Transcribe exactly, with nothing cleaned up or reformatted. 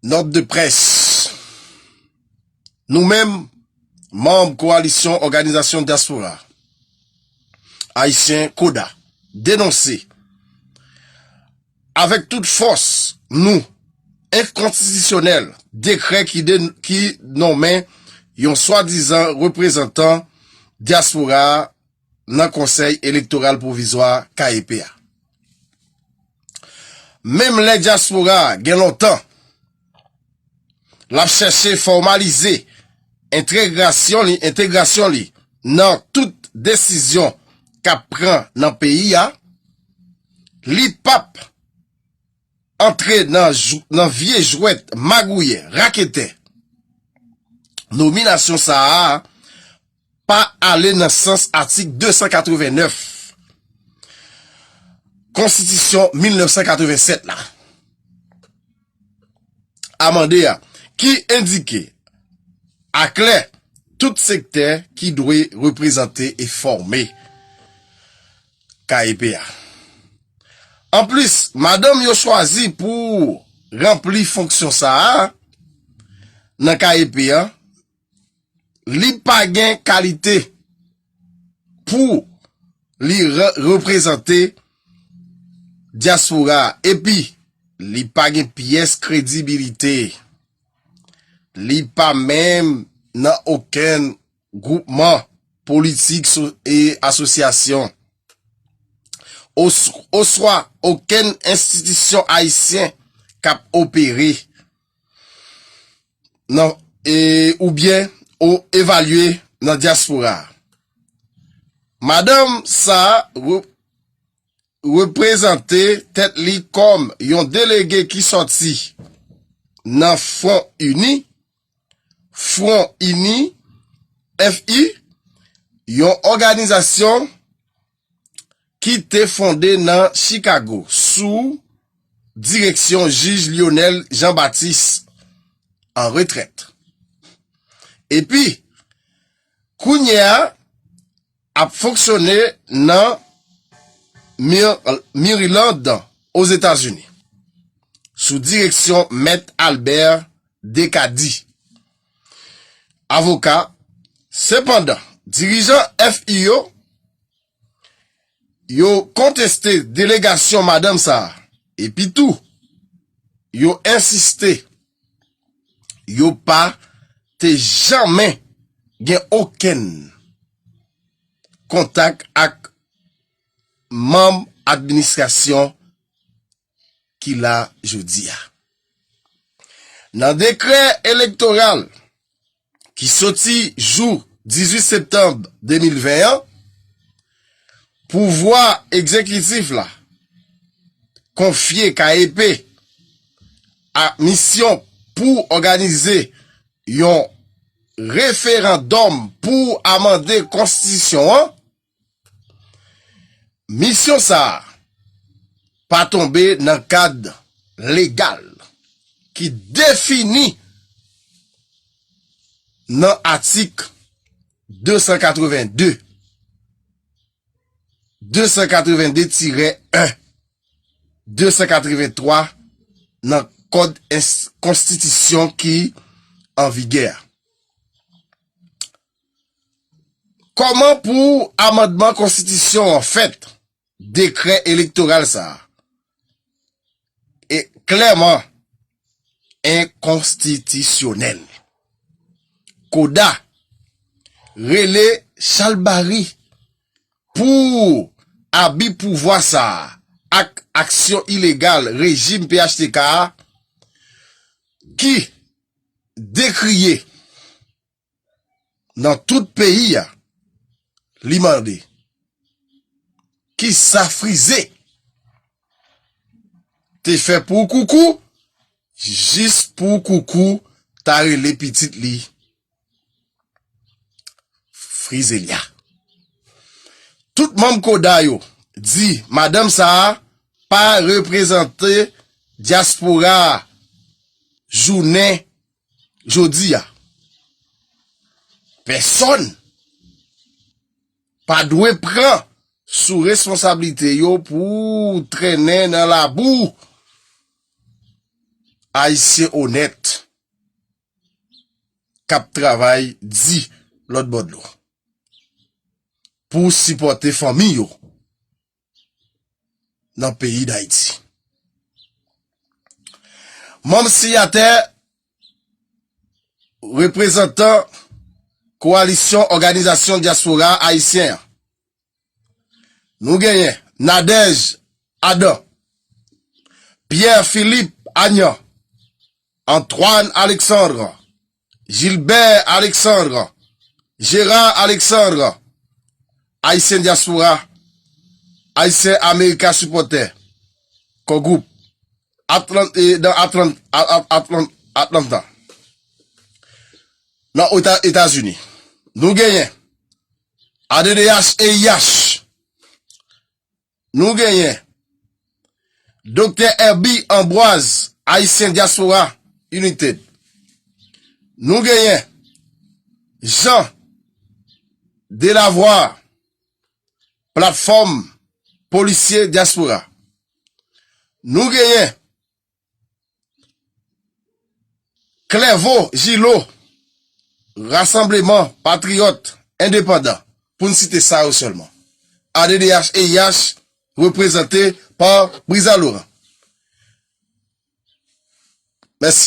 Nòt de près. Nou menm, manm Kowalisyon Òganizasyon Dyaspora Ayisyen, koda, denonse avèk tout fòs nou enkonstitisyonèl dekrè ki, de, ki nonmen yon swadizan reprezantan dyaspora a nan Konsèy Elektoral Pwovizwa, K E P, a. Menm lè dyaspora a gen lontan l ap chèche fòmalize entegrasyon li, entegrasyon li nan tout desizyon k ap pran nan peyi a, li p ap antre nan, nan vye jwèt magouyè, raketè. Nominasyon sa a pa ale nan sans atik de san katreven nèf Konstitisyon mil nèf san katreven sèt la, amande a, ki endike aklè tout sektè ki dwe reprezante e fòme K E P a. Anplis, madanm yo chwazi pou ranpli fonksyon sa a nan K E P a, li pa gen kalite pou li re-, reprezante dyaspora a, epi li pa gen pyès kredibilite. Li pa menm nan okenn gwoupman politik so-, e asosyasyon, os-, oswa okenn enstitisyon ayisyen k ap opere nan, e, oubyen o-, evalye nan dyaspora a. Madanm sa a re-, reprezante tèt li kòm yon delege ki sòti nan Front Uni, Front Uni, F U, yon òganizasyon ki te fonde nan Chicago sou direksyon jij Lyonel Jean Baptiste, an retrèt. Epi, kounye a, ap fonksyone nan Mir-, Maryland, Ozetazini, sou direksyon Mèt Albert Decady, avoka. Sepandan, dirijan F U yo, yo konteste delegasyon madanm sa a, epi tou, yo ensiste yo pa te janmen gen okenn kontak ak manm administrasyon ki la jodi a. Nan dekrè elektoral ki soti jou dizuit septanm de mil ven an, pouvwa egzekitif la konfye K E P a misyon pou òganize yon referandòm pou amande konstitisyon an, misyon sa a pa tonbe nan kad legal ki defini nan atik de san katreven de, de san katreven de tirè en, de san katreven twa nan kòd ins-, konstitisyon ki an vigè a. Kòman pou amandman konstitisyon an fèt? Dekrè elektoral sa a e klèman enkonstitisyonèl. Koda rele chalbari pou abi pouvwa sa a ak aksyon ilegal rejim P H T K a ki dekriye nan tout peyi a, li mande, kisa Frize te fè pou Koukou, jis pou Koukou ta rele pitit li Frizelya? Tout manm koda yo di madanm sa a pa reprezante dyaspora a jounen jodi a. Pèsòn pa dwe pran sou responsablite yo pou trennen nan labou Ayisyen onèt k ap travay di lòt bò dlo pou sipòte fanmi yo nan peyi Dayiti. Manm siyatè, reprezantan Kowalisyon Òganizasyon Dyaspora Ayisyen an, nou genyen Nadège Adam, Pierre Philippe Agnan, Antoine Alexandre, Gilbert Alexandre, Gérard Alexandre, Ayisyen Dyaspora, Ayisyen Amerika Sipòtè, Kò Gwoup, Atlant-, e, nan Atlant-, A-, A-, Atlant-, Atlanta, nan Eta-, Etazini. Nou genyen A D D H E I H. Nou genyen Doktè Herby Ambroise, Ayisyen Dyaspora United. Nou genyen Jean Delavoye, Platfòm Polisye Dyaspora. Nou genyen Clairvaux Gillot, Rassemblement Patriote Indépendant, pou n site sa yo sèlman. A D D H E I H, reprezante pa Briza Laurent. Mèsi.